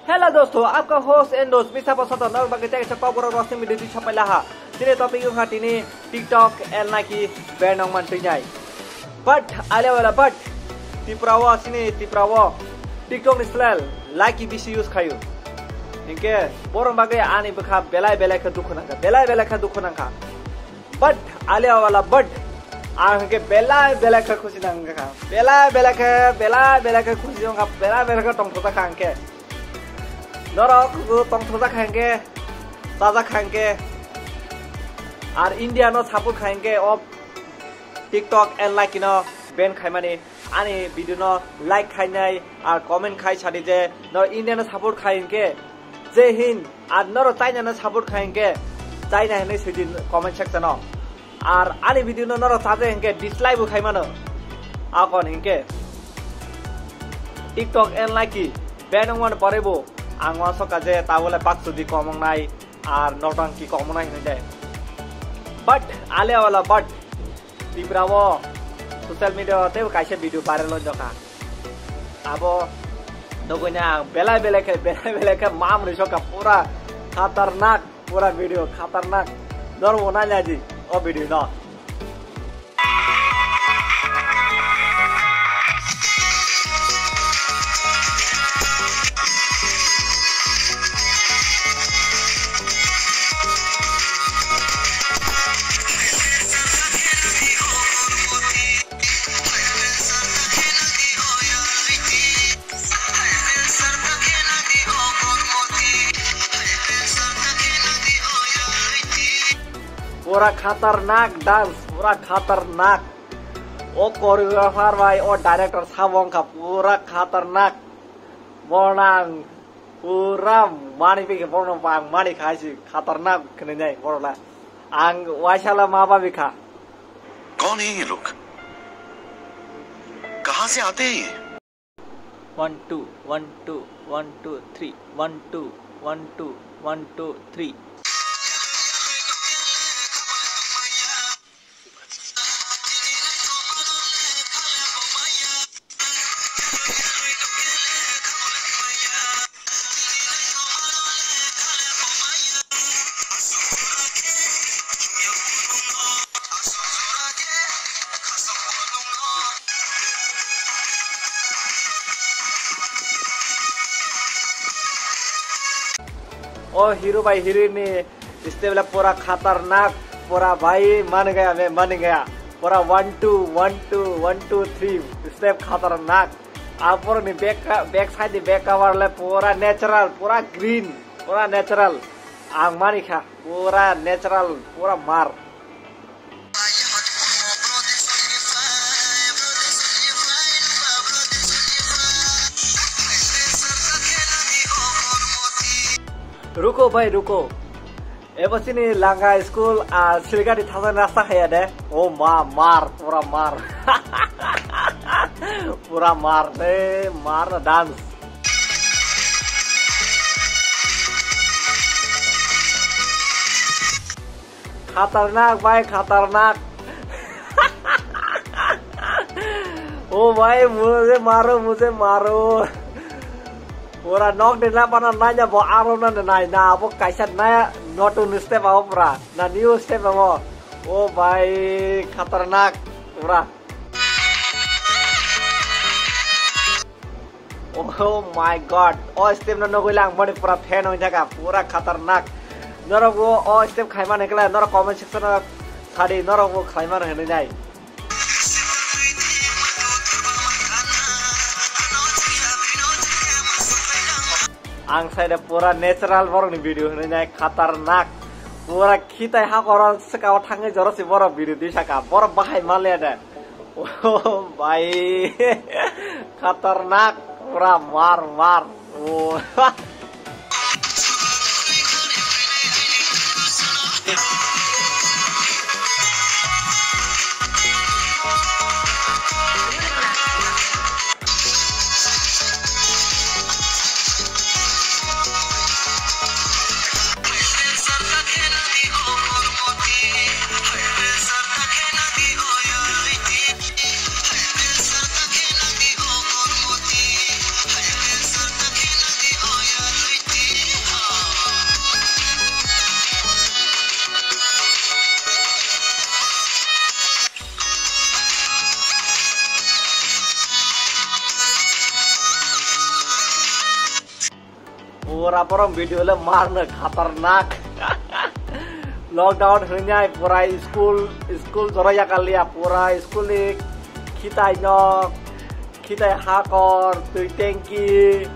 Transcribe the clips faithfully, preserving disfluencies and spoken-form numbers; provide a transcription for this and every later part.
Hello dosto, आपका host and दोस्त मिसा पसंद नग बगे तेरे से पावर रोस्टिंग में दीदी छपैला हा। Tini topic yung ha tini TikTok and Nike ban ong man tuinai. But ale wala but Tripura wo sini Tripura wo TikTok ni slel Nike bisi use khayu. Inke borom bage ani bwkha belai belai khe dukhu nangkha, belai belai khe dukhu nangkha. But ale wala but ang ke belai belai khe khusi nangkha, belai belai khe belai belai khe khusi nangkha, belai belai khe tongthok kha ang ke. Norok bo tongthok kha ang ke, chajak kha ang ke. Ar India no support kha ang ke, o TikTok and Nike no ban khaimani. Ani video no like khainai, ar comment khai sadi je no India no support khai hinkhe Jai Hind, ar noro China no support khai hinkhe China hinwi sidi comment section o. Ar ani video no noro chaje hinkhe dislike bo khaimano. Akon hinkhe TikTok and Nike ban wngmani pore bo ang uansukha je tabole baksudi kom wngnai, ar notang ki kom wngnai hinwi de. But ale wala but Tripura o social media o teibo kaisa video viral wngjokha. Abo nugui na ang belai belai khe belai belai khe mam rwi sokha, pura khatarnak, pura video khatarnak. Norok bo naina di o video no. Pura khatarnak dance, pura khatarnak. O choreographer bai o director sabo wngkha pura khatarnak. Bono ang pura mani phi khe bono ang mani kha si khatarnak khwnwi nai bono la. Ang waisa la ma ba bikha. कौन है ये लोग? कहाँ से आते हैं ये? One two, one two, one two, three, one two, one two, one two, three. O hero bai heroine ni step le pura khatarnak, pura bhai mani gaya, main mani gaya, pura one two, one two, one two, three step khatarnak. Aporni back, back side ni back cover le pura natural, pura green, pura natural. Ang mani kha, pura natural, pura mar. Ruko bhai, ruko. Ebo chini Langa school, ah, Siliguri thangna rasta khaya de. O ma, mar, pura mar. Pura mar, eh, mar dance. Khatarnak, bhai, khatarnak. O bhai, mujhe maro, mujhe maro. Pura nok de na pana nanya bo aro na nai na abo kaisa na notun step abo pura. Na new step abo. O bhai, khatarnak pura. Oh my God. O step no nugui lang mani pura fan oi thaka, pura khatarnak. Norok bo o step khaimani khlai, norok comment section o sadi, norok bo khlaimani hinwi nai. Ang saida pura natural borok ni video hinwi nai, khatarnak. Pura khitai hakoro swkao thangwi joro si borok video di saka, borok bahai male de. Oh bhai, khatarnak, pura mar mar. Oh. Pura borok video le marno khatarnak. Lockdown hwnwi pura school, school jora yakalia, pura school ni khitai nok, khitai hakor, twi tanki,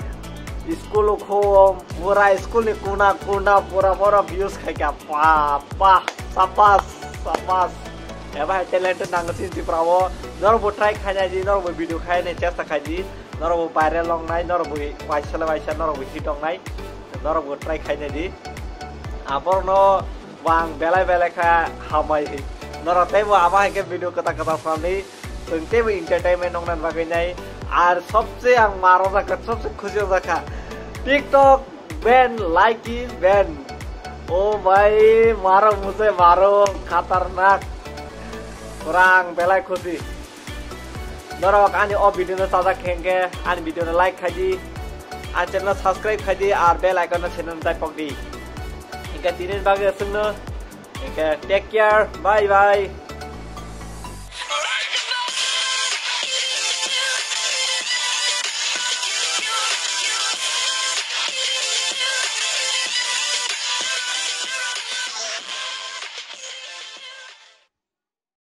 school ukhum, pura school ni kuna kuna pura borok use khaikha. Pa pa, sabas, sabas. Eba hai talent nango chini Tripura o. Norok bo try khaina di, norok bo video khaina chesta khai di. Norok bo viral long nai, norok bo waisa le waisa, norok bo hit ong nai. Norok bo try khaina di. Aborno bang belai belai kha hamai. Norok tei bo aba hai khe video kwtal kwtal swnamni. Chwng tei bo entertainment ong nani bagwi nai. Ar sobse ang maro jakha, sobse khusi jakha. TikTok ban, like ban. O bhai, maro mujhe maro, khatarnak. Pura ang belai khusi. Norok ani o video no sajak khe hwnkhe ani video no like khai di, ani channel no subscribe khai di, ar bell icon no seno no daipok di. Hwnkhe tini bagwi aswkno, hwnkhe take care, bye bye.